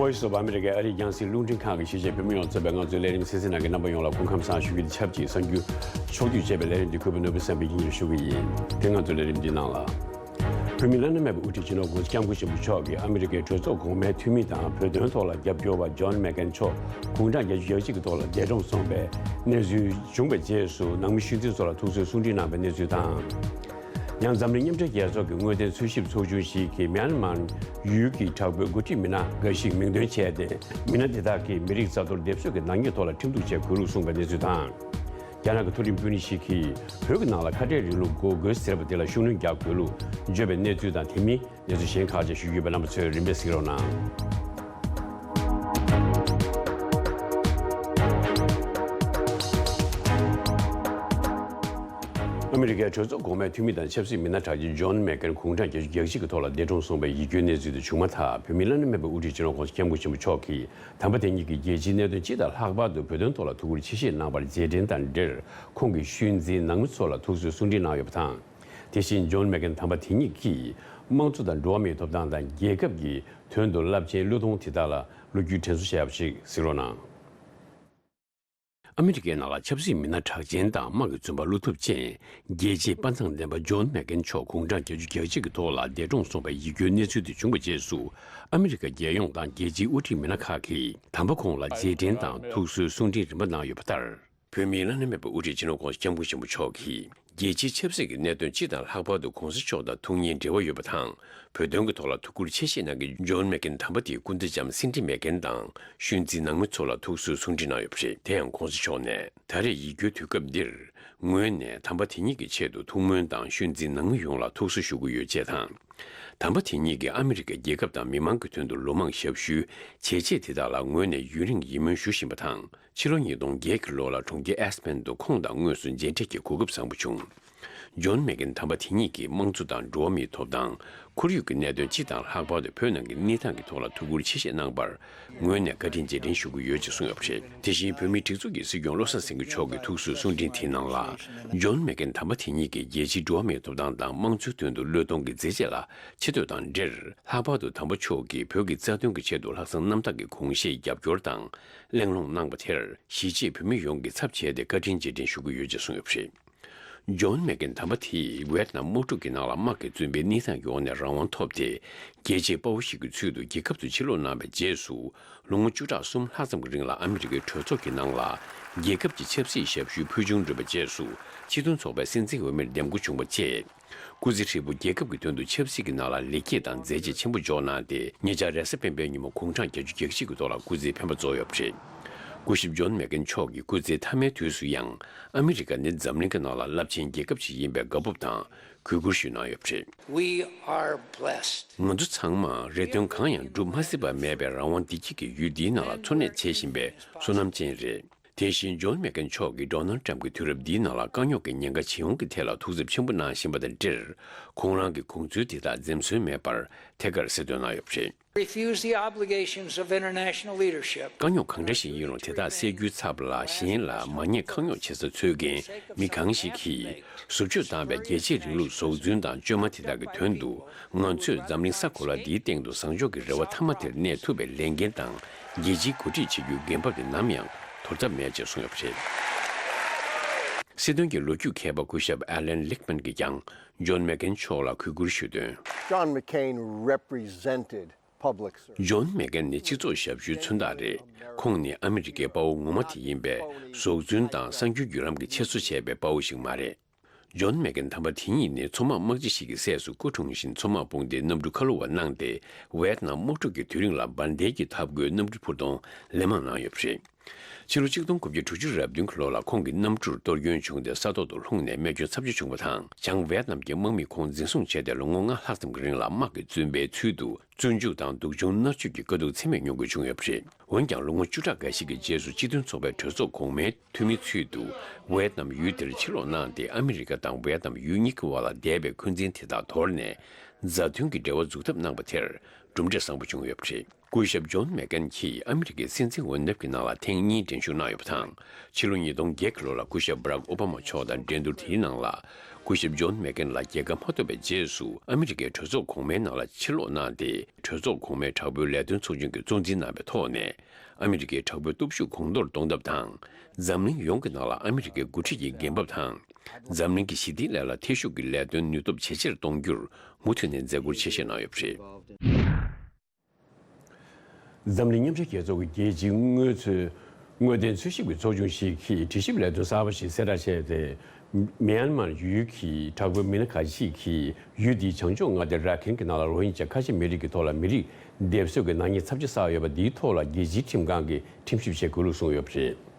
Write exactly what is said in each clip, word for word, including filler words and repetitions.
Voice of America ཨ་རིའི་རྒྱང་སྲིང་རླུང་འཕྲིན་ཁང་གི་གཞིས་བྱེས་བོད་མི་ཡོངས་གཙོས་པའི་ང་ཚོའི་ལས་རིམ་གསན་གཟིགས་གནང་མཁན་རྣམ་པ་ཡོངས་ལ་སྐུ་ཁམས་བཟང་ཞུ་རྒྱུ་དང་ཆབས་ཅིག་གསར་འགྱུར་ཕྱོགས་བསྡུས་བྱས་པའི་ལས་རིམ་འདི་གུས་པ་ནོར་བུ་བསམ་འཕེལ་གྱིས་སྙན་སྒྲོན་ཞུ་གི་ཡིན། དེ་ང་ཚོའི་ལས་རིམ་འདིའི་ནང་ལ། བོད་མིའི་བླ་ན་མེད་པའི་དབུ་ཁྲིད་སྤྱི་ནོར་༧གོང་ས་༧སྐྱབས་མགོན་ཆེན་པོ་མཆོག་གིས་ཨ་མི་རི་ཀའི་གྲོས་ཚོགས་གོང་མའི་འཐུས་མི་དང་བོད་དོན་ཐོག་ལ་རྒྱབ་སྐྱོར་བ་ཇོན་མེག་གྷན་མཆོག་དགུང་གྲངས་བརྒྱད་ཅུ་གྱ་གཅིག་གི་ཐོག་ལ་འདས་གྲོངས་སོང་བའི་གནས་ཚུལ་བྱུང་བའི་རྗེས་སུ་ནང་མི་ཤོད་འཛིན་ཚོ་ལ་ཐུགས་གསོའི་གསུང་འཕྲིན་གནང་བའི་གནས་ཚུལ་དང་། ཡང་འཛམ་གླིང་མཉམ་འབྲེལ་རྒྱལ་ཚོགས་ཀྱི་དངོས་བདེན་འཚོལ་ཞིབ་ཚོགས་ཆུང་ཞིག་གིས་མྱན་མར་ཡུལ་གྱི་དྲག་པོའི་འགོ་ཁྲིད་མི་སྣ་འགའ་ཞིག་མིང་འདོན་བྱས་ཏེ། མི་སྣ་དེ་དག་གིས་མི་རིགས་རྩ་གཏོར་སྡེབ་གསོད་ཀྱི་ནག་ཉེས་ཐོག་ལ་ཁྲིམས་གཏུག་བྱེད་དགོས་ལུགས་གསུངས་པའི་གནས་ཚུལ་དང་། རྒྱ་ནག་གི་མཐོ་རིམ་དཔོན་རིགས་ཤིག་གིས་བོད་ཀྱི་ནང་ལ་ཁ་བྲལ་རིང་ལུགས་འགོག་རྒོལ་ཟེར་བ་དེ་ལ་ཤུགས་སྣོན་རྒྱག་དགོས་ལུགས་བརྗོད་པའི་གནས་ཚུལ་དང་། དེ་མིན་གནས་ཚུལ་གཞན་ཁག་ཅིག་ཞུ་རྒྱུ་ཡོད་པས། རྣམ་པ་ཚོས་རིམ་པས་གཟིགས་རོགས་གནང་། ཨ་མི་རི་ཀའི་གྲོས་ཚོགས་གོང་མའི་འཐུས་མི་དང་ཆབ་སྲིད་མི་སྣ་གྲགས་ཅན་ཇོན་མེག་གྷན་དགུང་གྲངས་བརྒྱད་ཅུ་གྱ་གཅིག་གི་ཐོག་ལ་འདས་གྲོངས་སོང་བའི་ཡིད་སྐྱོའི་གནས་ཚུལ་དེ་བྱུང་མ་ཐག། བོད་མིའི་བླ་ན་མེད་པའི་དབུ་ཁྲིད་སྤྱི་ནོར་༧གོང་ས་༧སྐྱབས་མགོན་ཆེན་པོ་མཆོག་གིས་དམ་པ་དེ་ཉིད་ཀྱིས་རྒྱལ་སྤྱིའི་གནད་དོན་སྤྱི་དང་ལྷག་པར་དུ་བོད་དོན་ཐོག་ལ་ཐུགས་ཁུར་ཆེ་བཞེས་གནང་བར་རྗེས་དྲན་དང་འབྲེལ། ཁོང་གི་ཤུལ་འཛིན་ནང་མི་ཚོ་ལ་ཐུགས་གསོའི་གསུང་འཕྲིན་གནང་ཡོད་པ་དང་། དེ་བཞིན་ཇོན་མེག་གྷན་དམ་པ་དེ་ཉིད་ཀྱིས་དམངས་གཙོ་དང་འགྲོ་བ་མིའི་ཐོབ་ཐང་དང་རྒྱལ་ཁབ་ཀྱི་དོན་དུ་རླབས་ཆེན་བློས་གཏོང་དེ་དག་ལ་ལོ་རྒྱུས་དྲན་གསོ་བྱས་པ་ཞིག་གཟིགས་རོགས་གནང་། ཨ་མི་རི་ཀའི་ནང་ལ་ཆབ་སྲིད་མི་སྣ་གྲགས་ཅན་དང་དམག་གི་བཙུན་པ་བློ་ཐུབ་ཅན་རྒྱལ་གཅེས་དཔའ་མཛངས་ལྡན་པ་ཇོན་མེག་གྷན་མཆོག་དགུང་གྲངས་བརྒྱད་ཅུ་གྱ་གཅིག་གི་ཐོག་ལ་འདས་གྲོངས་སོང་བའི་ཡིད་སྐྱོའི་གནས་ཚུལ་དེ་བྱུང་བའི་རྗེས་སུ། ཨ་མི་རི་ཀ་རྒྱལ་ཡོངས་དང་རྒྱལ་སྤྱིའི་དབུ་ཁྲིད་མི་སྣ་ཁག་གིས་དམ་པ་ཁོང་ལ་རྗེས་དྲན་དང་ཐུགས་གསོའི་གསུང་འཕྲིན་རིམ་པ་གནང་ཡོད་པ་ལྟར། བོད་མིའི་བླ་ན་མེད་པའི་དབུ་ཁྲིད་སྤྱི་ནོར་༧གོང་ས་༧སྐྱབས་མགོན་ཆེན་པོ་མཆོག་གིས། རྒྱལ་སྤྱིའི་ཆབ་སྲིད་ཀྱི་གནད་དོན་སྤྱི་དང་ལྷག་པར་དུ་༧གོང་ས་མཆོག་དང་ཐུགས་མཉེས་འབྲེལ་བ་ཡོད་པ་དང་། བོད་དོན་གྱི་ཐོག་ལ་ཐུགས་ཁུར་ཆེ་བཞེས་གནང་མཁན་ཇོན་མེག་གྷན་དམ་པ་དེའི་སྐུ་ཟླ་ལྕམ་སིན་ཌི་མེག་གྷན་དང་ཤུལ་འཛིན་ནང་མི་ཚོ་ལ་ཐུགས་གསོའི་གསུང་འཕྲིན་གནང་ཡོད་པ་རེད། དེ་ཡང་༧གོང་ས་མཆོག་ནས། ད་རེས་ཡིད་སྐྱོའི་དུས་སྐབས་འདིར། ངོས་ནས་དམ་པ་དེ་ཉིད་ཀྱི་ཆེད་དུ་ཐུགས་སྨོན་དང་ཤུལ་འཛིན་ནང་མི་ཡོངས་ལ་ཐུགས་གསོ་ཞུ་གི་ཡོད་ཅེས་དང་། དམ་པ་དེ་ཉིད་ཀྱིས་ཨ་མི་རི་ཀའི་རྒྱལ་ཁབ་དང་མི་མང་གི་དོན་དུ་ལོ་མང་ཞབས་ཞུའི་བྱས་རྗེས་དེ་དག་ལ་ངོས་ནས་ཡུན་རིང་ཡིད་སྨོན་ཞུ་བཞིན་པ་དང་། ཕྱི་ལོ་ཉིས་སྟོང་བརྒྱད་ཀྱི་ལོ་ལ་གྲོང་ཁྱེར་ཨེ་སི་ཕན་དུ་ཁོང་དང་དངོས་སུ་མཇལ་འཕྲད་ཀྱི་གོ་སྐབས་བཟང་པོ་བྱུང་། ཇོན་མེག་གྷན་དམ་པ་དེ་ཉིད་ཀྱིས་དམངས་གཙོ་དང་འགྲོ་བ་མིའི་ཐོབ་ཐང་། ཁོར་ཡུག་གི་གནད་དོན་སྤྱི་དང་ལྷག་པར་དུ་བོད་ནང་གི་གནས་སྟངས་ཀྱི་ཐོག་ལ་ཐུགས་ཁུར་ཆེ་བཞེས་གནང་བར་ངོས་ནས་བཀའ་དྲིན་རྗེས་དྲན་ཞུ་གི་ཡོད་ཅེས་གསུངས་ཡོད་པ་རེད། དེ་བཞིན་བོད་མིའི་སྒྲིག་འཛུགས་ཀྱི་སྲིད་སྐྱོང་བློ་བཟང་སེང་གེ་མཆོག་གི་ཐུགས་གསོའི་གསུང་འཕྲིན་དེའི་ནང་ལ། ཇོན་མེག་གྷན་དམ་པ་དེ་ཉིད་ཀྱིས་རྒྱལ་སྤྱིའི་འགྲོ་བ་མིའི་ཐོབ་ཐང་དང་དམངས་གཙོའི་དོན་དུ་བློས་གཏོང་གི་མཛད་རྗེས་ལ་ཆེ་བསྟོད་དང་འབྲེལ། ལྷག་པར་དུ་དམ་པ་མཆོག་གིས་བོད་ཀྱི་རྩ་དོན་གྱི་ཆེད་དུ་ལྷག་བསམ་རྣམ་དག་གིས་གུང་བཤད་རྒྱབ་སྐྱོར་དང་གླེང་སློང་གནང་པ་དེར་གཞིས་བྱེས་བོད་མི་ཡོངས་ཀྱི་ཚབ་བྱས་ཏེ་བཀའ་དྲིན་རྗེས་དྲན་ཞུ་གི་ཡོད་ཅེས་གསུངས་ཡོད་པ་རེད། ཇོན་མེག་གྷན་དམ་པ་དེས་ཝེད་ནམ་དམག་འཁྲུག་གི་ནང་ལ་དམག་གི་བཙོན་པའི་གནས་སྟངས་ཀྱི་འོག་ནས་རང་དབང་ཐོབ་སྟེ། རྒྱལ་གཅེས་དཔའ་བོ་ཞིག་གི་ཚུལ་དུ་རྒྱལ་ཁབ་ཏུ་ཕྱིར་ལོག་གནང་བའི་རྗེས་སུ། ལོ་ངོ་བཅུ་ཕྲག་གསུམ་ལྷག་ཙམ་གྱི་རིང་ལ་ཨ་མི་རི་ཀའི་གྲོས་ཚོགས་ཀྱི་ནང་ལ། རྒྱལ་ཁབ་ཀྱི་ཆབ་སྲིད་ཞབས་ཞུའི་ཕུལ་བྱུང་བསྒྲུབས་པའི་རྗེས་སུ། སྤྱི་མཐུན་ཚོགས་པའི་སྲིད་འཛིན་འོས་མིར་འདེམས་བསྐོ་བྱུང་བ་བཅས། སྐུ་ཚེ་ཧྲིལ་པོ་རྒྱལ་ཁབ་ཀྱི་དོན་དུ་ཆབ་སྲིད་ཀྱི་ནང་ལ་ལེགས་སྐྱེས་དང་མཛད་རྗེས་ཆེན་པོ་འཇོག་གནང་སྟེ། ཉེ་ཆར་རེས་གཟའ་སྤེན་པའི་ཉིན་མོ་དགུང་གྲངས་བརྒྱད་ཅུ་གྱ་གཅིག་གི་ཐོག་ལ་སྐུ་ཚེའི་འཕེན་པ་རྫོགས་ཡོད་པ་རེད། སྐུ་ཞབས་ཇོན་མེག་གྷན་མཆོག་གི་སྐུ་ཚེའི་མཐའ་མའི་དུས་སུ་ཡང་། ཨ་མི་རི་ཀ་ནི་འཛམ་གླིང་གི་ནང་ལ་རླབས་ཆེན་རྒྱལ་ཁབ་ཅིག་ཡིན་པའི་དགའ་སྤོབས་དང་གུས་བཀུར་ཞུས་གནང་ཡོད་པ་རེད། We are blessed. ང་ཚོ་ཚང་མ་རེ་འདུན་གང་ཡང་འགྲུབ་མ་སྲིད་པ་མེད་པའི་རང་དབང་བདེ་སྐྱིད་ཀྱི་ཡུལ་འདིའི་ནང་ལ་འཚོ་གནས་བྱེད་བཞིན་པའི་བསོད་ནམས་ཅན་རེད། དེ་བཞིན་ཇོན་མེག་གྷན་མཆོག་གིས་ཌོ་ནལ་ཊམ་གྱི་དུས་རབས་འདིའི་ནང་ལ་དཀའ་རྙོག་གི་ཉེན་ཁ་ཇེ་ཡོང་གི་ཐད་ལ་ཐུགས་འཚབ་ཆེན་པོ་གནང་བཞིན་པ་དང་འབྲེལ། ཁོང་རང་གི་དགོངས་ཚུལ་དེ་དག་འཛེམ་ཟོན་མེད་པར་ཐད་ཀར་གསལ་སྟོན་གནང་ཡོད་པ་རེད། Refuse the obligations of international leadership. དཀའ་རྙོག་གང་འདྲ་ཞིག་ཡིན་རུང་དེ་དག་སེལ་རྒྱུའི་ཚབ་ལ་གཞན་ལ་མ་ཉེས་ཁག་ཉོག་བྱེད་ས་འཚོལ་མཁན་མི་གང་ཞིག་གིས་ཟུར་བཅོས་བཏང་བའི་རྒྱལ་གཅེས་རིང་ལུགས་ཟོག་རྫུན་དང་བཅོས་མ་དེ་དག་གི་དོན་དུ། ང་ཚོས་འཛམ་གླིང་ས་གོ་ལ་འདིའི་སྟེང་དུ་བཟང་ཕྱོགས་ཀྱི་རེ་བ་མཐའ་མ་དེར་གནས་ཐུབ་པའི་ལས་འགན་དང་རྒྱལ་སྤྱིའི་འགོ་ཁྲིད་བྱེད་རྒྱུའི་འགན་བབ་དེ་ནམ་ཡང་དོར་ཐབས་མེད་ཅེས་གསུངས་ཡོད་པ་རེད། སྲིད་དོན་གྱི་ལོ་རྒྱུས་མཁས་པ་སྐུ་ཞབས་ཨ་ལན་ལིག་མན་གྱིས་ཀྱང་ཇོན་མེག་གྷན་མཆོག་ལ་གུས་བཀུར་ཞུས་དོན། John McCain represented public service. ཇོན་མེག་གྷན་ནི་སྤྱི་ཚོགས་ཞབས་ཞུའི་མཚོན་རྟགས་རེད། ཁོང་ནི་ཨ་མི་རི་ཀའི་དཔའ་བོ་ངོ་མ་དེ་ཡིན་པས། ཟོག་རྫུན་དང་གསར་འགྱུར་བརྒྱུད་ལམ་གྱི་ཆེད་བཟོ་བྱས་པའི་དཔའ་བོ་ཞིག་མ་རེད། ཇོན་མེག་གྷན་དམ་པ་དེ་ཉིད་ནི་མཚོ་དམག་དམག་སྤྱི་ཞིག་གི་སྲས་སུ་སྐུ་འཁྲུངས་ཤིང་མཚོ་དམག་དཔུང་སྡེའི་གནམ་གྲུ་ཁ་ལོ་བ་གནང་སྟེ། ཝེད་ནམ་དམག་འཁྲུག་གི་དུས་རིང་ལ་འབར་མདེལ་གྱི་འཐབ་རྒོལ་གནམ་གྲུ་འཕུར་གཏོང་ལན་མང་གནང་ཡོད་པ་རེད། ཕྱི་ལོ་ཆིག་སྟོང་དགུ་བརྒྱ་དྲུག་ཅུ་རེ་བདུན་གྱི་ལོ་ལ་ཁོང་གི་གནམ་གྲུར་གཏོར་སྐྱོན་བྱུང་སྟེ་ས་ཐོག་ཏུ་ལྷུང་ནས་རྨས་སྐྱོན་ཚབས་ཆེ་བྱུང་བ་དང་། བྱང་ཝེད་ནམ་གྱི་དམག་མིས་ཁོང་འཛིན་བཟུང་བྱས་ཏེ་ལོ་ངོ་ལྔ་ལྷག་ཙམ་གྱི་རིང་ལ་དམག་གི་བཙོན་པའི་ཚུལ་དུ་བཙོན་འཇུག་དང་སྡུག་སྦྱོང་མནར་གཅོད་ཀྱི་དཀའ་སྡུག་ཚད་མེད་མྱོང་དགོས་བྱུང་ཡོད་པ་རེད། འོན་ཀྱང་ལོ་ངོ་བཅུ་ཕྲག་འགའ་ཞིག་གི་རྗེས་སུ་སྤྱི་མཐུན་ཚོགས་པའི་གྲོས་ཚོགས་གོང་མའི་འཐུས་མིའི་ཚུལ་དུ་ཝེད་ནམ་ཡུལ་དེར་ཕྱིར་ལོག་གནང་སྟེ། ཨ་མི་རི་ཀ་དང་ཝེད་ནམ་ཡུལ་གཉིས་ཀྱི་དབར་ལ་འདས་པའི་འཁོན་འཛིན་དེ་དག་དོར་ནས། མཛའ་མཐུན་གྱི་འབྲེལ་བ་འཛུགས་ཐབས་གནང་བ་དེར་གྲུབ་འབྲས་བཟང་པོ་བྱུང་ཡོད་པ་རེད། སྐུ་ཞབས་ཇོན་མེག་ཀེན་གྱིས་ཨ་མི་རི་ཀའི་སྲིད་འཛིན་འོས་འདེམས་ཀྱི་ནང་ལ་ཐེངས་གཉིས་འགྲན་ཞུགས་གནང་ཡོད་པ་དང་། ཕྱི་ལོ་ཉིས་སྟོང་བརྒྱད་ཀྱི་ལོ་ལ་སྐུ་ཞབས་བྷ་རག་ཨོ་བྷ་མ་མཆོག་དང་འགྲན་བསྡུར་དེའི་ནང་ལ། སྐུ་ཞབས་ཇོན་མེག་ཀེན་ལ་རྒྱལ་ཁ་མ་ཐོབ་པའི་རྗེས་སུ། ཨ་མི་རི་ཀའི་གྲོས་ཚོགས་གོང་མའི་ནང་ལ་ཕྱིར་ལོག་གནང་སྟེ། གྲོས་ཚོགས་གོང་མའི་དྲག་པོའི་ལས་དོན་ཚོགས་ཆུང་གི་གཙོ་འཛིན་གནང་བའི་ཐོག་ནས། ཨ་མི་རི་ཀའི་དྲག་པོའི་སྟོབས་ཤུགས་གོང་མཐོར་གཏོང་ཐབས་དང་། འཛམ་གླིང་ཡོངས་ཀྱི་ནང་ལ་ཨ་མི་རི་ཀའི་འགོ་ཁྲིད་ཀྱི་འགན་བབ་དང་། འཛམ་གླིང་གི་ཞི་བདེའི་སླད་ལ་ཐེ་ཞུགས་ཀྱི་ལས་དོན་ནུས་སྟོབས་ཇེ་ཆེར་གཏོང་རྒྱུར་མུ་མཐུད་ནས་མཛད་ཁུར་ཆེ་བཞེས་གནང་ཡོད་པ་རེད། འཛམ་གླིང་མཉམ་འབྲེལ་རྒྱལ་ཚོགས་ཀྱི་རྒྱལ་སྤྱིའི་དངོས་གཙོའི་དངོས་བདེན་འཚོལ་ཞིབ་ཀྱི་ཚོགས་ཆུང་ཞིག་གིས་དྲི་ཞིབ་ལས་དོན་གསར་པ་ཞིག་གསལ་བསྒྲགས་བྱས་ཏེ། མིའན་མར་ཡུལ་གྱི་དྲག་པོའི་མི་སྣ་ཁ་ཤས་ཀྱིས་ཡུལ་དེའི་བྱང་ཕྱོགས་མངའ་སྡེ་ར་ཁིན་གྱི་ནང་ལ་རོ་ཧིན་ཇཱ་ཁ་ཆེ་མི་རིགས་ཀྱི་ཐོག་ལ་མི་རིགས་སྡེབ་གསོད་ཀྱི་ནག་ཉེས་ཚབས་ཆེ་བསགས་ཡོད་པ་འདིའི་ཐོག་ལ་རྒྱལ་སྤྱིའི་ཁྲིམས་ཁང་གིས་ཁྲིམས་ཞིབ་བྱེད་དགོས་ལུགས་གསུངས་ཡོད་པ་རེད།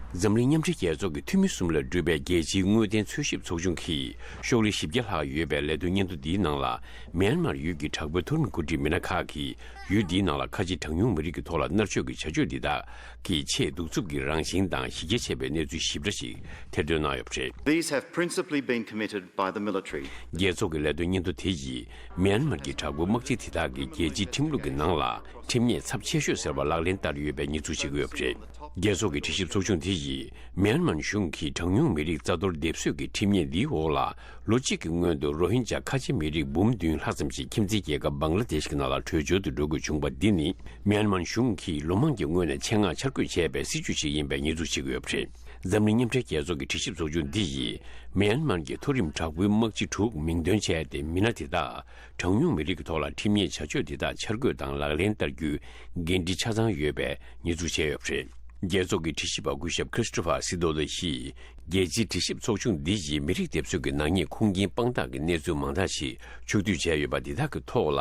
འཛམ་གླིང་མཉམ་འབྲེལ་རྒྱལ་ཚོགས་ཀྱི་འཐུས་མི་གསུམ་ལས་གྲུབ་པའི་རྒྱལ་སྤྱིའི་དངོས་བདེན་འཚོལ་ཞིབ་ཚོགས་ཆུང་གིས་ཤོག་ལྷེ་བཞི་བརྒྱ་ལྷག་ཡོད་པའི་ལས་དོན་སྙན་ཐོ་འདིའི་ནང་ལ། མིའན་མར་ཡུལ་གྱི་དྲག་པོའི་མཐོ་རིམ་འགོ་ཁྲིད་མི་སྣ་ཁག་གིས་ཡུལ་འདིའི་ནང་ལ་ཁ་ཆེ་གྲངས་ཉུང་མི་རིགས་ཀྱི་ཐོག་ལ་མནར་གཅོད་ཀྱི་བྱ་སྤྱོད་འདི་དག་གི་ཆེས་གདུག་རྩུབ་ཀྱི་རང་བཞིན་དང་གཞི་རྒྱ་ཆེ་བའི་གནས་ཚུལ་ཞིབ་ཕྲ་ཞིག་ཐེར་འདོན་གནང་ཡོད་པ་རེད། These have principally been committed by the military. རྒྱལ་ཚོགས་ཀྱི་ལས་དོན་སྙན་ཐོ་དེ་ཡིས། མིའན་མར་གྱི་དྲག་པོའི་དམག་སྤྱི་དེ་དག་གིས་རྒྱལ་སྤྱིའི་ཁྲིམས་ལུགས་ཀྱི་ནང་ལ་ཁྲིམས་ཉེས་ཚབས་ཆེ་ཤོས་ཟེར་བ་ལག་ལེན་བསྟར་ཡོད་པའི་ཉེས་འཛུགས་བྱེད་ཀྱི་ཡོད་པ་རེད། རྒྱལ་ཚོགས་ཀྱི་དྲི་ཞིབ་ཚོགས་ཆུང་དེ་ཡིས། མིའན་མར་གཞུང་གིས་གྲངས་ཉུང་མི་རིགས་རྩ་གཏོར་སྡེབ་གསོད་ཀྱི་ཁྲིམས་ཉེས་འདིའི་འོག་ལ། ལོ་གཅིག་གི་སྔོན་དུ་རོ་ཧིན་ཇཱ་ཁ་ཆེ་མི་རིགས་འབུམ་བདུན་ལྷག་ཙམ་ཞིག་ཁྱིམ་མཚེས་རྒྱལ་ཁབ་བང་ལ་དེཤ་གི་ནང་ལ་བྲོས་བྱོལ་དུ་འགྲོ་དགོས་བྱུང་བ་འདི་ནི། མིའན་མར་གཞུང་གིས་ལོ་མང་གི་སྔོན་ནས་ཆེད་མངགས་འཆར་འགོད་བྱས་པའི་སྲིད་ཇུས་ཤིག་ཡིན་པའི་ཉེས་འཛུགས་བྱེད་ཀྱི་ཡོད་པ་རེད། འཛམ་གླིང་མཉམ་འབྲེལ་རྒྱལ་ཚོགས་ཀྱི་དྲི་ཞིབ་ཚོགས་ཆུང་འདི་ཡིས། མིའན་མར་གྱི་མཐོ་རིམ་དྲག་པོའི་དམག་སྤྱི་དྲུག་མིང་འདོན་བྱས་ཏེ། མི་སྣ་དེ་དག་གྲངས་ཉུང་མི་རིགས་ཀྱི་ཐོག་ལ་ཁྲིམས་ཉེས་བྱ་སྤྱོད་དེ་དག་འཆར་འགོད་དང་ལག་ལེན་བསྟར་རྒྱུའི་འགན་འཁྲི་ཆ་ཚང་ཡོད་པའི་ཉེས་འཛུགས་བྱས་ཡོད་པ་རེད། རྒྱལ་ཚོགས་ཀྱི་དྲི་ཞིབ་པ་སྐུ་ཞབས་Christopher Sidoti ཡིས། རྒྱལ་སྤྱིའི་དྲི་ཞིབ་ཚོགས་ཆུང་འདི་ཡིས་མི་རིགས་སྡེབ་གསོད་ཀྱི་ནག་ཉེས་ཁུངས་སྐྱེལ་དཔང་རྟགས་ཀྱི་གནས་ཚུལ་མང་དག་ཞིག་ཕྱོགས་བསྡུས་བྱས་ཡོད་པ་འདི་དག་གི་ཐོག་ལ།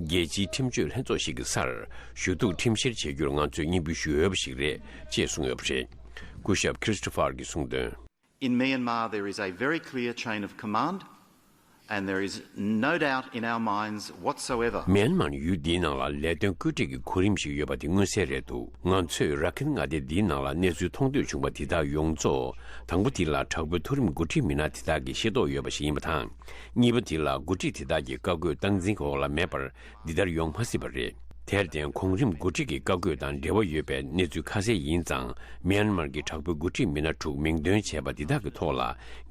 རྒྱལ་སྤྱིའི་ཁྲིམས་གཅོད་ལྷན་ཚོགས་ཤིག་གི་སར་ཞུ་གཏུག་ཁྲིམས་བཤེར་བྱེད་རྒྱུར་ང་ཚོས་སྙན་འབུལ་ཞུ་འོས་པ་ཞིག་རེད་ཅེས་གསུངས་ཡོད་པ་རེད། སྐུ་ཞབས་Christopher གྱིས་གསུངས་དོན། In Myanmar, there is a very clear chain of command, and there is no doubt in our minds whatsoever. མིའན་མར་ཡུལ་འདིའི་ནང་ལ་ལས་དོན་བཀོད་སྒྲིག་གི་གོ་རིམ་ཞིག་ཡོད་པ་དེ་མངོན་གསལ་རེད་འདུག་ང་ཚོས་ར་ཁིན་མངའ་སྡེ་འདིའི་ནང་ལ་གནས་ཚུལ་མཐོང་ཐོས་བྱུང་བ་དེ་དག་ཡོངས་རྫོགས། དང་པོ་དེ་ལ་དྲག་པོའི་མཐོ་རིམ་འགོ་ཁྲིད་མི་སྣ་དེ་དག་གིས་ཤེས་རྟོགས་ཡོད་པ་ཞིག་ཡིན་པ་དང་། གཉིས་པ་དེ་ལ་འགོ་ཁྲིད་དེ་དག་གི་བཀའ་བཀོད་སྟངས་འཛིན་འོག་ལ་མེད་པར། འདི་ལྟར་ཡོང་མ་སྲིད་པ་རེད། དེར་བརྟེན། གོང་རིམ་འགོ་ཁྲིད་ཀྱི་བཀའ་བཀོད་དང་འབྲེལ་བ་ཡོད་པའི་གནས་ཚུལ་ཁ་གསལ་ཡིན་ཙང་། མིའན་མར་གྱི་དྲག་པོའི་འགོ་ཁྲིད་མི་སྣ་དྲུག་མིང་འདོན་བྱས་པ་འདི་དག་གི་ཐོག་ལ།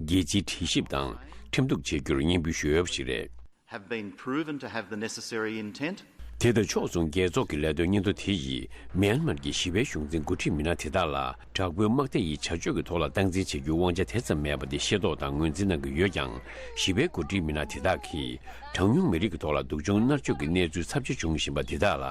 རྒྱལ་སྤྱིའི་དྲིལ་ཞིབ་དང་ཁྲིམས་གཏུག་བྱེད་རྒྱུར་སྙན་འབུལ་ཞུ་འོས་པ་ཞིག་རེད། Have been proven to have the necessary intent. དེ་དང་ཕྱོགས་མཚུངས། རྒྱལ་ཚོགས་ཀྱི་ལས་དོན་སྙན་ཐོ་དེ་ཡིས། མིའན་མར་གྱི་ཞི་བའི་གཞུང་འཛིན་འགོ་ཁྲིད་མི་སྣ་དེ་དག་ལ། དྲག་པོའི་དམག་སྡེ་ཡི་བྱ་སྤྱོད་ཀྱི་ཐོག་ལ་སྟངས་འཛིན་བྱེད་རྒྱུའི་དབང་ཆ་དེ་ཙམ་མེད་པ་དེ་ཤེས་རྟོགས་དང་ངོས་འཛིན་གནང་གི་ཡོད་ཀྱང་། ཞི་བའི་འགོ་ཁྲིད་མི་སྣ་དེ་དག་གིས། གྲངས་ཉུང་མི་རིགས་ཀྱི་ཐོག་ལ་སྡུག་སྦྱོང་མནར་གཅོད་ཀྱི་གནས་ཚུལ་ཚབས་ཆེ་བྱུང་བཞིན་པ་དེ་དག་ལ།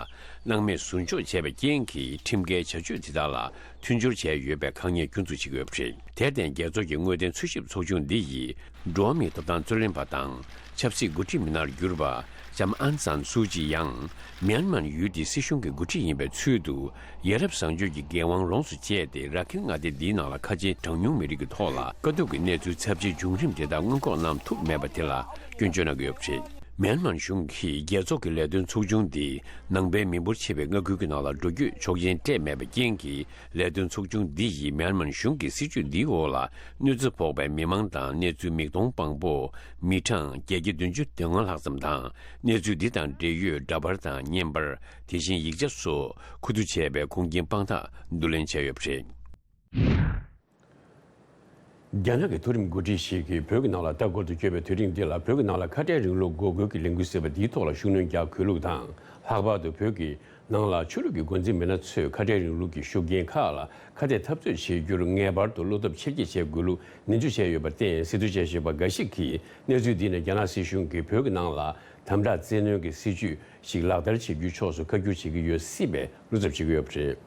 སྣང་མེད་ཟུར་འཇོག་བྱས་པའི་རྐྱེན་གྱིས། ཁྲིམས་འགལ་བྱ་སྤྱོད་དེ་དག་ལ། མཐུན་སྦྱོར་བྱས་ཡོད་པའི་དཀའ་ངལ་སྐྱོན་འཛུགས་བྱེད་ཀྱི་ཡོད་པ་རེད། དེར་བརྟེན། རྒྱལ་ཚོགས་ཀྱི་དངོས་བདེན་འཚོལ་ཞིབ་ཚོགས་ཆུང་འདི་ཡིས། འགྲོ་བ་མིའི་ཐོབ་ཐང་རྩོད་ལེན་པ་དང་། ཆབ་སྲིད་འགོ་ཁྲིད་མི་སྣར་གྱུར་པ། ལྕམ་ཨན་སན་སུའུ་ཅི་ཡང་། མིའན་མར་ཡུལ་དེའི་སྲིད་གཞུང་གི་འགོ་ཁྲིད་ཡིན་པའི་ཚུལ་དུ། ཡ་རབས་བཟང་སྤྱོད་ཀྱི་འགན་དབང་ལོངས་སུ་སྤྱད་དེ། ར་ཁིན་མངའ་སྡེ་འདིའི་ནང་ལ་ཁ་ཆེའི་གྲངས་ཉུང་མི་རིགས་ཀྱི་ཐོག་ལ། དཀའ་སྡུག་གི་གནས་ཚུལ་ཚབས་ཆེའི་བྱུང་རིམ་དེ་དག་སྔོན་འགོག་གནང་ཐུབ་མེད་པ་དེ་ལ་སྐྱོན་བརྗོད་གནང་གི་ཡོད་པ་རེད། མིའན་མར་གཞུང་གིས་རྒྱལ་ཚོགས་ཀྱི་ལས་དོན་ཚོགས་ཆུང་འདི། ནང་པའི་མི་འབོར་ཆེ་བའི་མངའ་ཁུལ་གྱི་ནང་ལ་འགྲོ་སྐྱོད་ཆོག་མཆན་སྤྲད་མེད་པའི་རྐྱེན་གྱིས། ལས་དོན་ཚོགས་ཆུང་འདི་ཡིས་མིའན་མར་གཞུང་གི་སྲིད་བྱུས་འདིའི་འོག་ལ། གནོད་འཚེ་ཕོག་པའི་མི་མང་དང་གནས་ཚུལ་མིག་མཐོང་དཔང་པོ། མི་གྲངས་བརྒྱད་བརྒྱ་བདུན་ཅུ་དོན་ལྔ་ལྷག་ཙམ་དང་། གནས་ཚུལ་འདི་དང་འབྲེལ་ཡོད་འདྲ་པར་དང་བརྙན་པར། དེ་བཞིན་ཡིག་ཆ་སོགས་མཁོ་བསྡུ་བྱས་པའི་ཁུངས་སྐྱེལ་དཔང་རྟགས་བསྡུ་ལེན་བྱས་ཡོད་པ་རེད། རྒྱ་ནག་གི་མཐོ་རིམ་འགོ་ཁྲིད་ཞིག་གིས་བོད་ཀྱི་ནང་ལ་ལྟ་སྐོར་དུ་བསྐྱོད་པའི་དུས་རིང་འདི་ལ། བོད་ཀྱི་ནང་ལ་ཁ་བྲལ་རིང་ལུགས་འགོག་རྒོལ་གྱི་ལས་འགུལ་ཟེར་བ་འདིའི་ཐོག་ལ་ཤུགས་སྣོན་རྒྱག་དགོས་ལུགས་དང་། ལྷག་པར་དུ་བོད་ཀྱི་ནང་ལ་ཆོས་ལུགས་ཀྱི་འགོ་འཛིན་མི་སྣ་ཚོས་ཁ་བྲལ་རིང་ལུགས་ཀྱི་ཤུགས་རྐྱེན་ཁག་ལ་ཁ་གཏད་འཐབ་རྩོད་བྱེད་རྒྱུར་ངེས་པར་དུ་བློ་སྟོབས་ཆེར་སྐྱེད་བྱེད་དགོས་ལུགས་ནན་བརྗོད་བྱས་ཡོད་པར་བརྟེན། སྲིད་དོན་དཔྱད་ཞིབ་པ་འགའ་ཞིག་གིས། གནས་ཚུལ་འདི་ནི་རྒྱ་ནག་སྲིད་གཞུང་གིས་བོད་ཀྱི་ནང་ལ་དམ་དྲག་བཙན་གནོན་གྱི་སྲིད་ཇུས་ཤིག་ལག་བསྟར་བྱེད་རྒྱུའི་ཕྱོགས་སུ་ཁ་བསྒྱུར་བྱེད་ཀྱི་ཡོད་སྲིད་པའི་བློ་འཚབ་བྱེད་ཀྱི་ཡོད་པ་རེད།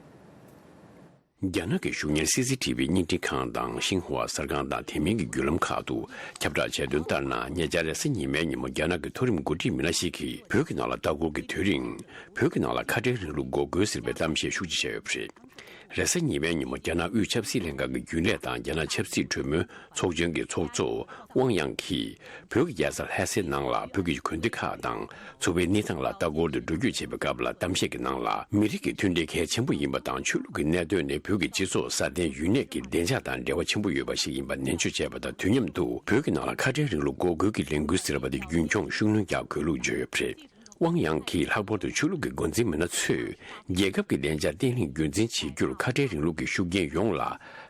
རྒྱ་ནག་གི་གཞུང་གཉེར་སི་སི་ཊི་བི་བརྙན་འཕྲིན་ཁང་དང་ཤིན་ཧྭ་གསར་ཁང་དང་དེ་མིན་གྱི་བརྒྱུད་ལམ་ཁག་ཏུ་ཁྱབ་བསྒྲགས་བྱས་དོན་ལྟར་ན། ཉེ་ཆར་རེས་གཟའ་ཉི་མའི་ཉིན་མོ་རྒྱ་ནག་གི་མཐོ་རིམ་འགོ་ཁྲིད་མི་སྣ་ཞིག་གིས་བོད་ཀྱི་ནང་ལ་ལྟ་སྐོར་གྱི་དུས་རིང་། བོད་ཀྱི་ནང་ལ་ཁ་བྲལ་རིང་ལུགས་འགོག་རྒོལ་ཟེར་བའི་གཏམ་བཤད་ཤུགས་ཆེ་བྱས་ཡོད་པ་རེད། རེས་གཟའ་ཉི་མའི་ཉིན་མོ་རྒྱ་ནག་དབུས་ཆབ་སྲིད་ལྷན་ཁང་གི་རྒྱུན་ལས་དང་རྒྱ་ནག་ཆབ་སྲིད་གྲོས་མོལ་ཚོགས་ཆུང་གི་ཚོགས་གཙོ་ཝང་དབྱང་གིས། བོད་ཀྱི་རྒྱལ་ས་ལྷ་སའི་ནང་ལ་བོད་ཀྱི་དགོན་སྡེ་ཁག་དང་། ཚོ་བའི་གནས་སྟངས་ལ་ལྟ་སྐོར་དུ་འགྲོ་སྐྱོད་བྱེད་པའི་སྐབས་ལ། གཏམ་བཤད་ཀྱི་ནང་ལ། མི་རིགས་ཀྱི་མཐུན་སྒྲིལ་གལ་ཆེན་པོ་ཡིན་པ་དང་། ཆོས་ལུགས་ཀྱི་གནད་དོན་ནི་བོད་ཀྱི་སྤྱི་ཚོགས་སྲ་བརྟན་ཡུན་གནས་ཀྱི་བདེ་འཇགས་དང་འབྲེལ་བ་ཆེན་པོ་ཡོད་པ་ཞིག་ཡིན་པ་ནན་བརྗོད་བྱས་པ་དང་། དུས་མཉམ་དུ། བོད་ཀྱི་ནང་ལ་ཁ་བྲལ་རིང་ལུགས་འགོག་རྒོལ་གྱི་ལས་འགུལ་ཟེར་བ་དེ་རྒྱུན་འཁྱོངས་ཤུགས་སྣོན་རྒྱག་དགོས་ལུགས་བརྗོད་ཡོད་པ་རེད། ཝང་དབྱང་གིས་ལྷག་པར་དུ་ཆོས་ལུགས་ཀྱི་འགོ་འཛིན་མི་སྣ་ཚོས་རྒྱལ་ཁབ་ཀྱི་བདེ་འཇགས་བརྟན་ལྷིང་རྒྱུན་འཛིན་བྱེད་རྒྱུར་ཁ་བྲལ་རིང་ལུགས་ཀྱི་ཤུགས་རྐྱེན་ཡོངས་ལ་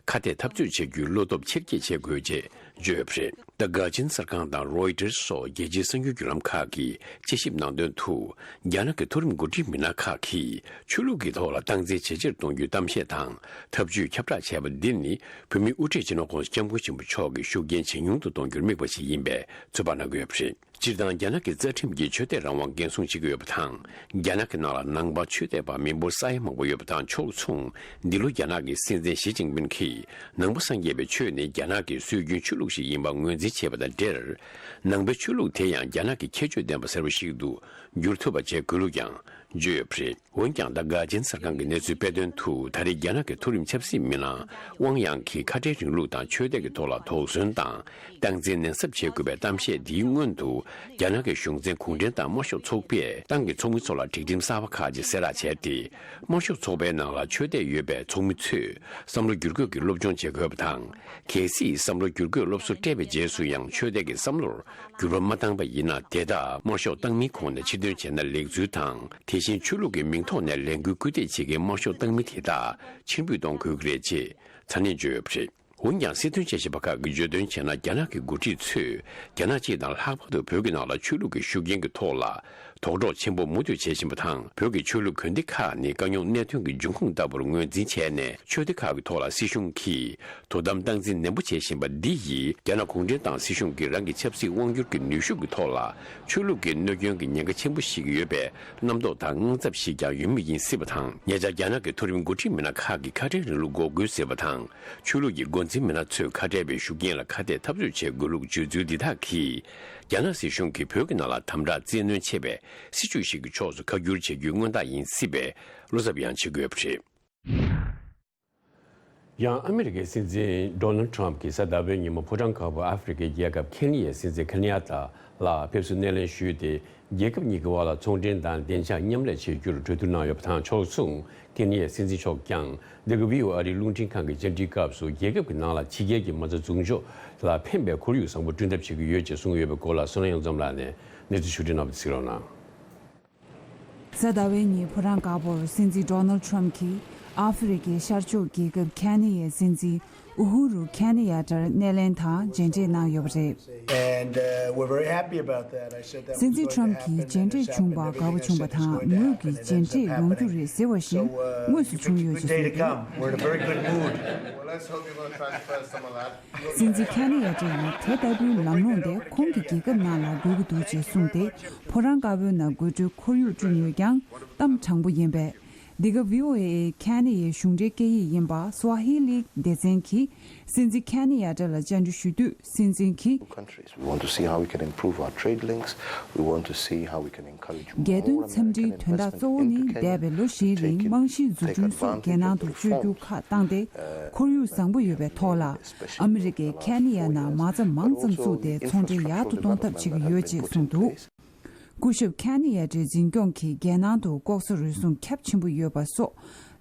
ཁ་གཏད་འཐབ་རྩོད་བྱེད་རྒྱུའི་བློ་སྟོབས་ཆེར་སྐྱེད་བྱེད་དགོས་ཅེས་བརྗོད་ཡོད་པ་རེད། The Guardian གསར་ཁང་དང་Reuters སོགས་རྒྱལ་སྤྱིའི་གསར་འགྱུར་བརྒྱུད་ལམ་ཁག་གིས་དཔྱད་ཞིབ་གནང་དོན་དུ། རྒྱ་ནག་གི་མཐོ་རིམ་འགོ་ཁྲིད་མི་སྣ་ཁག་གིས་ཆོས་ལུགས་ཀྱི་ཐོག་ལ་སྟངས་འཛིན་ཇེ་ཆེར་གཏོང་རྒྱུའི་གཏམ་བཤད་དང་ཐབས་ཇུས་ཁྱབ་བསྒྲགས་བྱས་པ་འདི་ནི། བོད་མིའི་དབུ་ཁྲིད་སྤྱི་ནོར་༧གོང་ས་༧སྐྱབས་མགོན་ཆེན་པོ་མཆོག་གི་ཤུགས་རྐྱེན་ཇེ་ཉུང་དུ་གཏོང་རྒྱུར་དམིགས་པ་ཞིག་ཡིན་པའི་ཚོད་དཔག་གནང་གི་ཡོད་པ་རེད། སྤྱིར་བཏང་རྒྱ་ནག་གི་རྩ་ཁྲིམས་ཀྱིས་ཆོས་དད་རང་དབང་འགན་སྲུང་བྱེད་ཀྱི་ཡོད་པ་དང་། རྒྱ་ནག་གི་ནང་ལ་ནང་པ་ཆོས་དད་པ་མི་འབོར་ས་ཡ་མང་པོ་ཡོད་པ་དང་ཕྱོགས་མཚུངས། འདི་ལོ་རྒྱ་ནག་གི་སྲིད་འཛིན་ཞི་ཅིན་ཕིན་གྱིས་ནང་པ་སངས་རྒྱས་པའི་ཆོས་ནི་རྒྱ་ནག་གི་སྲོལ་རྒྱུན་ཆོས་ལུགས་ཤིག་ཡིན་པ་ངོས་འཛིན་བྱས་པ་དང་འབྲེལ། ནང་པའི་ཆོས་ལུགས་དེ་ཡང་རྒྱ་ནག་གི་ཁྱད་ཆོས་ལྡན་པ་གསར་པ་ཞིག་ཏུ་འགྱུར་ཐུབ་པ་བྱེད་དགོས་ལུགས་ཀྱང་བརྗོད་ཡོད་པ་རེད། འོན་ཀྱང་། The Guardian གསར་ཁང་གིས་གནས་ཚུལ་སྤེལ་དོན་དུ། ད་རེས་རྒྱ་ནག་གི་མཐོ་རིམ་ཆབ་སྲིད་མི་སྣ་ཝང་དབྱང་གིས་ཁ་བྲལ་རིང་ལུགས་དང་ཆོས་དད་ཀྱི་ཐོག་ལ་དོགས་ཟོན་དང་སྟངས་འཛིན་ནན་གསབ་བྱེད་དགོས་པའི་གཏམ་བཤད་འདིའི་སྔོན་དུ། རྒྱ་ནག་གི་གཞུང་འཛིན་གུང་ཁྲན་ཏང་དམར་ཤོག་ཚོགས་པས་ཏང་གི་ཚོགས་མི་ཚོ་ལ་སྒྲིག་ཁྲིམས་གསར་པ་ཁག་ཅིག་གསལ་བསྒྲགས་བྱས་ཏེ། དམར་ཤོག་ཚོགས་པའི་ནང་ལ་ཆོས་དད་ཡོད་པའི་ཚོགས་མི་ཚོས་བསམ་བློ་བསྒྱུར་བཀོད་ཀྱི་སློབ་སྦྱོང་བྱེད་དགོས་པ་དང་། གལ་སྲིད་བསམ་བློ་བསྒྱུར་བཀོད་སློབ་གསོ་སྤྲད་པའི་རྗེས་སུ་ཡང་ཆོས་དད་ཀྱི་བསམ་བློར་འགྱུར་བ་མ་བཏང་པ་ཡིན་ན། དེ་དག་དམར་ཤོག་ཏང་མིའི་ཁོངས་ནས་ཕྱིར་ཐོན་བྱས་ན་ལེགས་ཚུལ་དང་། དེ་བཞིན་ཆོས་ལུགས་ཀྱི་མིང་ཐོག་ནས་ལས་འགུལ་སྐུལ་འདེད་བྱེད་མཁན་དམར་ཤོག་ཏང་མི་དེ་དག་ཕྱིར་འབུད་གཏོང་དགོས་ཀྱི་རེད་ཅེས་ཚ་ནན་བརྗོད་ཡོད་པ་རེད། འོན་ཀྱང་། སྲིད་དོན་དཔྱད་ཞིབ་པ་ཁག་གིས་བརྗོད་དོན་བྱས་ན། རྒྱ་ནག་གི་འགོ་ཁྲིད་ཚོས་རྒྱ་ནག་སྤྱི་དང་ལྷག་པར་དུ་བོད་ཀྱི་ནང་ལ་ཆོས་ལུགས་ཀྱི་ཤུགས་རྐྱེན་གྱི་ཐོག་ལ་དོགས་འདྲོག་ཆེན་པོ་མུ་མཐུད་བྱེད་བཞིན་པ་དང་། བོད་ཀྱི་ཆོས་ལུགས་དགོན་སྡེ་ཁག་ནི་དཀའ་རྙོག་གནད་དོན་གྱི་འབྱུང་ཁུངས་ལྟ་བུར་ངོས་འཛིན་བྱས་ནས། ཆོས་སྡེ་ཁག་གི་ཐོག་ལ་སྲིད་གཞུང་གིས་དོ་དམ་སྟངས་འཛིན་ནན་པོ་བྱེད་བཞིན་པ་འདི་ཡིས། རྒྱ་ནག་གུང་ཁྲན་ཏང་སྲིད་གཞུང་གིས་རང་གི་ཆབ་སྲིད་དབང་སྒྱུར་གྱི་ནུས་ཤུགས་ཀྱི་ཐོག་ལ་ཆོས་ལུགས་ཀྱི་གནོད་སྐྱོན་གྱི་ཉེན་ཁ་ཆེན་པོ་ཞིག་ཡོད་པའི་རྣམ་རྟོག་དང་དངངས་འཚབ་ཞིག་ཀྱང་ཡོད་མུས་ཡིན་སྲིད་པ་དང་། ཉེ་ཆར་རྒྱ་ནག་གི་མཐོ་རིམ་འགོ་ཁྲིད་མི་སྣ་ཁག་གིས་ཁ་བྲལ་རིང་ལུགས་འགོག་རྒོལ་ཟེར་བ་དང་། ཆོས་ལུགས་ཀྱི་འགོ་འཛིན་མི་སྣ་ཚོས་ཁ་བྲལ་བའི་ཤུགས་རྐྱེན་ལ་ཁ་གཏད་འཐབ་རྩོད་བྱེད་དགོས་ལུགས་བརྗོད་ཚུལ་འདི་དག་གིས། རྒྱ་ནག་སྲིད་གཞུང་གིས་བོད་ཀྱི་ནང་ལ་དམ་དྲག་བཙན་གནོན་བྱེད་པའི་སྲིད་བྱུས་ཤིག་གི་ཕྱོགས་སུ་ཁ་བསྒྱུར་བྱེད་རྒྱུའི་མངོན་རྟགས་ཡིན་སྲིད་པའི་བློ་འཚབ་ཡང་བྱེད་དགོས་པ་རེད། ཡང་ཨ་མི་རི་ཀའི་སྲིད་འཛིན་ཌོ་ནལ་ཊམ་གྱིས་གཟའ་ཟླ་བའི་ཉིན་མོ་ཕོ་བྲང་དཀར་པོར་ཨ་ཧྥེ་རི་ཁའི་རྒྱལ་ཁབ་ཁེ་ནི་ཡའི་སྲིད་འཛིན་ཁེ་ནི་ཡ་ཏ་ལ་ཕེབས་བསུ་སྣེ་ལེན་ཞུས་ཏེ། རྒྱལ་ཁབ་གཉིས་ཀྱི་དབར་ལ་ཚོང་འབྲེལ་དང་བདེ་འཇགས་མཉམ་ལས་བྱེད་རྒྱུར་གྲོས་བསྡུར་གནང་ཡོད་པ་དང་། ཕྱོགས་མཚུངས་ཁེ་ནི་ཡའི་སྲིད་འཛིན་མཆོག་ཀྱང་འདི་ག་ཝི་ཨོ་ཨེ་ཨ་རིའི་རླུང་འཕྲིན་ཁང་གི་བཅར་འདྲིའི་སྐབས་སུ། རྒྱལ་ཁབ་ཀྱི་ནང་ལ་ཕྱི་རྒྱལ་གྱི་མ་རྩ་འཛུགས་འཇོག་ལ་ཕན་པའི་ཁོར་ཡུག་བཟང་པོ་བསྐྲུན་ཐབས་བྱེད་ཀྱི་ཡོད་ཅེས་གསུངས་ཡོད་པའི་སྐོར་ལ། བསོད་ནམས་གཡུ་འཛོམས་ལགས་ནས་གནས་ཚུལ་ཞིབ་ཕྲ་གནང་བ་དེ་གཟིགས་རོགས་གནང་། གཟའ་ཟླ་བའི་ཉིན་ཕོ་བྲང་དཀར་པོར་སྲིད་འཛིན་ཌོ་ནལ་ཊམ་གྱིས་ཨ་ཧྥེ་རི་ཁའི་ཤར་ཕྱོགས་རྒྱལ་ཁབ་ཁེ་ནི་ཡའི་སྲིད་འཛིན་ཨུ་ཧུ་རུ་ཁེ་ནི་ཡ་ཏར་སྣེ་ལེན་དང་མཇལ་འཕྲད་གནང་ཡོད་པ་རེད། And, uh, we're very happy about that. I said that was going to happen, and it's happened. Everything has happened. སྲིད་འཛིན་ཊམ་གྱིས་མཇལ་འཕྲད་བྱུང་བར་དགའ་པོ་བྱུང་བ་དང་། མོས་ཀྱི་མཇལ་འཕྲད་ཡོང་རྒྱུ་རེད་ཟེར་བ་བཞིན་དངོས་སུ་བྱུང་ཡོད་ཅེས་གསུངས་འདུག We're in a very good mood. Well, let's hope you're gonna try to spell some of that. སྲིད་འཛིན་ཁེ་ནི་ཡ་ཏར་ཡིས་དེ་ལྟ་བུའི་ལམ་ལྷོང་དེ་ཁོང་གི་རྒྱལ་ཁབ་ནང་ལ་དགོས་ཀྱི་འདུག་ཅེས་གསུངས་ཏེ། ཕོ་བྲང་དཀར་པོའི་ནང་དགོད་བྲོའི་ཁོར་ཡུག་བསྐྲུན་ཡོད་ཀྱང་གཏམ་དྲང་པོ་ཡིན་པས། འདི་ག་ཝི་ཨོ་ཨེ་ཁེ་ནི་ཡའི་གཞུང་འབྲེལ་སྐད་ཡིག་ཡིན་པ་སུའ་ཧི་ལི་སྡེ་ཚན་གྱིས་སྲིད་འཛིན་ཁེ་ནི་ཡ་ཏར་ལ་བཅར་འདྲི་ཞུ་དུས། སྲིད་འཛིན་གྱིས། Countries. We want to see how we can improve our trade links. We want to see how we can རྒྱལ་དོན་འཚམས་འདྲིའི་དོན་དག་གཙོ་བོ་ནི་འདས་པའི་ལོ་བཞིའི་རིང་རྨང་གཞིའི་འཛུགས་སྐྲུན་སོགས་རྒྱལ་ནང་དུ་སྤྱོད་རྒྱུ་ཁག་བཏང་སྟེ། ཁོར་ཡུག་བཟང་པོ་ཡོད་པའི་ཐོག་ལ་ཨ་མི་རི་ཀས་ཁེ་ནི་ཡ་ནང་མ་རྩ་མང་ཙམ་བཙུགས་ཏེ་ཚོང་འབྲེལ་ཡག་ཏུ་གཏོང་ཐབས་བྱེད་ཀྱི་ཡོད་ཅེས་གསུངས་འདུག་སྐུ་ཞབས་ཁེ་ནི་ཡ་ཏར་འཛིན་སྐྱོང་གིས་རྒྱལ་ནང་དུ་ལྐོག་ཟ་རུལ་སུངས་ཁྱབ་ཆེན་པོ་ཡོད་པ་སོགས།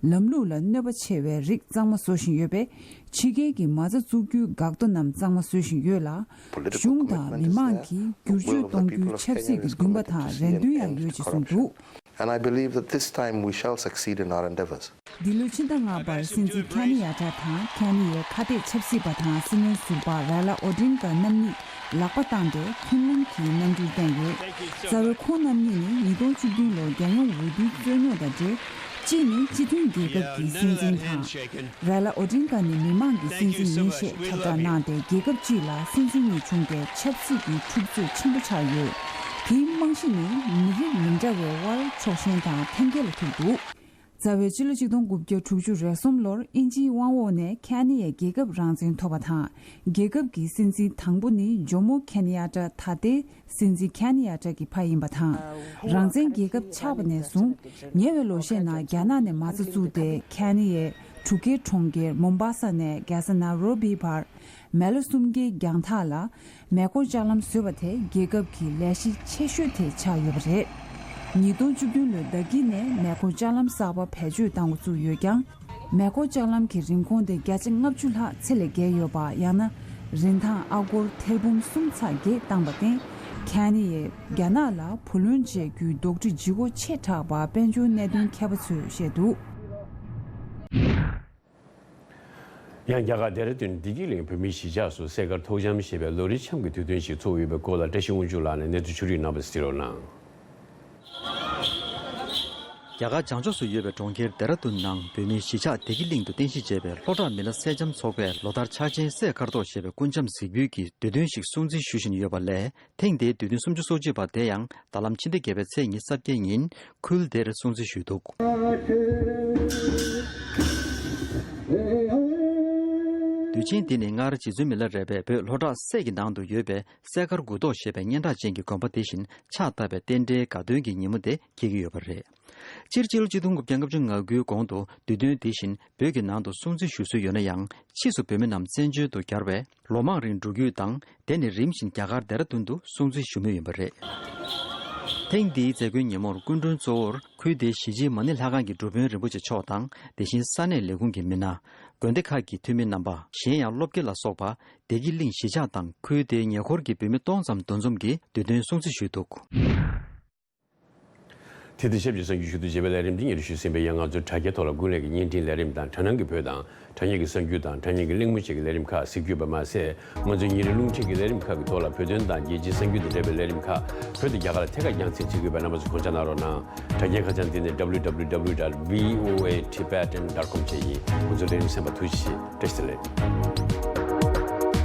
ལམ་ལུགས་ལ་གནོད་པ་ཆེ་བའི་རིགས་གཙང་མ་བཟོ་བཞིན་ཡོད་པས། ཕྱི་རྒྱལ་གྱི་མ་རྩ་བཙུགས་རྒྱུའི་འགག་རྡོ་རྣམས་གཙང་མ་བཟོ་བཞིན་ཡོད་ལ། གཞུང་དང་མི་མང་གིས་བསྒྱུར་བཅོས་གཏོང་རྒྱུའི་ཆབ་སྲིད་ཀྱི་འདུན་པ་དང་རེ་འདུན་ཡང་ཡོད་ཅེས་གསུངས་འདུག And I believe that this time we shall succeed in our endeavors. འདི་ལོའི་ཕྱི་ཟླ་ལྔ་པར་སྲིད་འཛིན་ཁེ་ནི་ཡ་ཏ་དང་ཁེ་ནི་ཡའི་ཁ་གཏད་ཆབ་སྲིད་པ་དང་སྲིད་བློན་ཟུར་པ་ར་ལ་ཨོ་ཌིན་ཀ་རྣམ་གཉིས་ལག་པ་བཏང་སྟེ་མཐུན་ལམ་གྱི་རྣམ་འགྱུར་བསྟན་ཡོད། རྩ་བའི་ཁོང་རྣམ་གཉིས་ནི་ཉིས་སྟོང་བཅུ་བདུན་ལོར་རྒྱལ་ཡོངས་འོས་བསྡུའི་རྩོད་རྙོག་དང་འབྲེལ། གཅིག་ནི་སྤྱི་མཐུན་རྒྱལ་ཁབ་ཀྱི་སྲིད་འཛིན་དང་། ར་ལ་ཨོ་ཌིན་ཀ་ནི་མི་མང་གི་སྲིད་འཛིན་ཡིན་ཞེས་ཁྱབ་བསྒྲགས་གནང་སྟེ། རྒྱལ་ཁབ་སྤྱི་ལ་སྲིད་འཛིན་གཉིས་བྱུང་སྟེ་ཆབ་སྲིད་ཀྱི་འཁྲུག་རྩོད་ཆེན་པོ་ཆགས་ཡོད། དེའི་རྨང་གཞི་ནི་མི་རིགས་མི་འདྲ་བའི་དབར་ཕྱོགས་ཞེན་དང་འཐེན་འཁྱེར་ལ་ཐུག་འདུག་རྩ་བའི་ཕྱི་ལོ་ཆིག་སྟོང་དགུ་བརྒྱ་དྲུག་ཅུ་རེ་གསུམ་ལོར་དབྱིན་ཇིའི་དབང་འོག་ནས་ཁེ་ནི་ཡའི་རྒྱལ་ཁབ་རང་བཙན་ཐོབ་པ་དང་། རྒྱལ་ཁབ་ཀྱི་སྲིད་འཛིན་དང་པོ་ནི་ཇོ་མོ་ཁེ་ནི་ཡ་ཏ། ད་ལྟའི་སྲིད་འཛིན་ཁེ་ནི་ཡ་ཏ་གི་ཕ་ཡིན་པ་དང་། རང་བཙན་རྒྱལ་ཁབ་ཆགས་པ་ནས་བཟུང་ཉེ་བའི་ལོ་ཤས་ནང་རྒྱ་ནག་ནས་མ་རྩ་བཙུགས་ཏེ། ཁེ་ནི་ཡའི་གྲུ་ཁའི་གྲོང་ཁྱེར་མོམ་བྷ་ས་ནས་རྒྱལ་ས་ནཱ་རོ་བི་བར་མི་ལོ་སུམ་བརྒྱའི་རྒྱང་ཐག་ལ་མེ་འཁོར་ལྕགས་ལམ་བཟོས་པ་དེ་རྒྱལ་ཁབ་ཀྱི་ལས་གཞི་ཆེ་ཤོས་དེ་ཆགས་ཡོད་པ་རེད། ཉིས་སྟོང་བཅུ་བདུན་ལོའི་ཟླ་དཀྱིལ་ནས་མེ་འཁོར་ལྕགས་ལམ་གསར་པ་བེད་སྤྱོད་གཏང་འགོ་བཙུགས་ཡོད་ཀྱང་། མེ་འཁོར་ལྕགས་ལམ་གྱི་རིན་གོང་དེ་བརྒྱ་ཆ་ལྔ་བཅུ་ལྷག་ཚད་ལས་བརྒལ་ཡོད་པ། ཡང་ན་རིན་ཐང་ཨ་སྒོར་ཐེར་འབུམ་གསུམ་ཚེག་བརྒྱད་བཏང་པར་བརྟེན། ཁེ་ནི་ཡས་རྒྱ་ནག་ལ་བུ་ལོན་འཇལ་རྒྱུའི་དོགས་འདྲི་ལྗིད་ཁོག་ཆེ་དྲགས་པ་དཔལ་འབྱོར་གནད་དོན་མཁས་པ་ཚོས་བཤད་འདུག། ཡང་རྒྱ་གར་ཌེ་ར་ལྡུན་བདེ་སྐྱིད་གླིང་བོད་མིའི་གཞིས་ཆགས་སུ་སྲས་མཁར་ཐོག་འཆམ་ཞེས་པའི་ལོ་རེའི་འཆམ་གྱི་དུས་སྟོན་ཞིག་འཚོགས་ཡོད་པའི་སྐོར་ལ་བཀྲ་ཤིས་དབང་ཕྱུག་ལགས་ནས་གནས་ཚུལ་ཕྱོགས་སྒྲིག་གནང་བ་གཟིགས་རོགས་གནང་། རྒྱ་གར་བྱང་ཕྱོགས་སུ་ཡོད་པའི་གྲོང་ཁྱེར་ཌེ་ར་ལྡུན་ནང་བོད་མིའི་གཞིས་ཆགས་བདེ་སྐྱིད་གླིང་དུ་རྟེན་གཞི་བྱས་པའི་ལྷོ་བྲག་མི་ལ་སྲས་འཆམ་ཚོགས་པས་ལོ་ལྟར་འཆར་ཅན་སྲས་མཁར་ཐོག་ཞེས་པའི་སྐུ་འཆམ་གཟིགས་འབུལ་གྱི་དུས་སྟོན་ཞིག་སྲུང་བརྩི་ཞུ་བཞིན་ཡོད་པ་ལས། ཐེངས་འདིའི་དུས་སྟོན་སུམ་ཅུ་སོ་གཅིག་པ་དེ་ཡང་ད་ལམ་ཕྱི་ཟླ་བརྒྱད་པའི་ཚེས་ཉི་ཤུ་རྩ་བརྒྱད་ཉིན་ཁུལ་དེར་སྲུང་བརྩི་ཞུས་འདུག། དུས་ཆེན་འདི་ནི་སྔར་རྗེ་བཙུན་མི་ལ་རས་པས་བོད་ལྷོ་བྲག་སྲས་ཀྱི་ནང་དུ་ཡོད་པའི་སྲས་མཁར་དགུ་ཐོག་ཞེས་པའི་སྙན་གྲགས་ཅན་གྱི་དགོན་པ་དེ་བཞིན་ཕྱག་བཏབ་པའི་རྟེན་འབྲེལ་དགའ་སྟོན་གྱི་ཉིན་མོ་དེ་འཁེལ་གྱི་ཡོད་པ་རེད། སྤྱིར་སྤྱི་ལོ་གཅིག་སྟོང་དགུ་བརྒྱ་ལྔ་བཅུ་ང་དགུའི་གོང་དུ་དུས་སྟོན་དེ་བཞིན་བོད་ཀྱི་ནང་དུ་སྲུང་བརྩི་ཞུ་སྲོལ་ཡོད་ན་ཡང་ཕྱིས་སུ་བོད་མི་རྣམས་བཙན་བྱོལ་དུ་གྱར་བས་ལོ་མང་རིང་འགྲོ་རྒྱུས་དང་། དེ་ནི་རིམ་བཞིན་རྒྱ་གར་ཌེ་ར་ལྡུན་དུ་སྲུང་བརྩི་ཞུ་མུས་ཡིན་པ་རེད། ཐེངས་འདིའི་མཛད་སྒོའི་ཉིན་མོར་སྐུ་མགྲོན་གཙོ་བོར་ཁུལ་དེའི་གཞིས་བྱེས་མ་ཎི་ལྷ་ཁང་གི་སྒྲུབ་དཔོན་རིན་པོ་ཆེ་མཆོག་དང་དེ་བཞིན་ས་གནས་ལས་ཁུངས་ཀྱི་མི་སྣ། དགོན་སྡེ་ཁག་གི་འཐུས་མི་རྣམ་པ། གཞན་ཡང་སློབ་དགེ་ལ་སོགས་པ་བདེ་སྐྱིད་གླིང་གཞིས་ཆགས་དང་ཁུལ་དེའི་ཉེ་འཁོར་གྱི་བོད་མི་སྟོང་ཙམ་འདུ་འཛོམས་ཀྱིས་དུས་སྟོན་སྲུང་བརྩི་ཞུས་འདུག། དེ་དང་ཆབས་ཅིག་གསར་འགྱུར་ཞུ་གཏུག་བྱས་པའི་ལས་རིམ་འདི་ཉིད་ཞུས་ཟིན་པས། ཡང་ང་ཚོའི་དྲ་རྒྱའི་ཐོག་ལ་ཀུན་གླེང་གི་བརྙན་འཕྲིན་ལས་རིམ་དང་དྲ་སྣང་གི་བོད་དང་དྲ་བརྙན་གྱི་གསར་འགྱུར་དང་དྲ་བརྙན་གྱི་གླེང་མོལ་བཅས་ཀྱི་ལས་རིམ་ཁག་གཟིགས་རྒྱུ་ཡོད་པ་མ་ཟད། ང་ཚོའི་ཉིན་རེའི་རླུང་འཕྲིན་གྱི་ལས་རིམ་ཁག་གི་ཐོག་ལ་བོད་དོན་དང་རྒྱལ་སྤྱིའི་གསར་འགྱུར་དང་འབྲེལ་བའི་ལས་རིམ་ཁག་བོད་དང་རྒྱ་གར་ཐད་ཀར་རྒྱང་སྲིང་བྱེད་ཀྱི་ཡོད་པས། རྣམ་པ་ཚོས་དགོངས་འཇགས་གནང་རོགས་གནང་། དྲ་རྒྱའི་ཁ་བྱང་འདི་ནི་www.voatibetan.com བཅས་ཡིན། ང་ཚོའི་ལས་རིམ་གསན་པར་ཐུགས་རྗེ་ཆེ། བཀྲ་ཤིས་བདེ་ལེགས།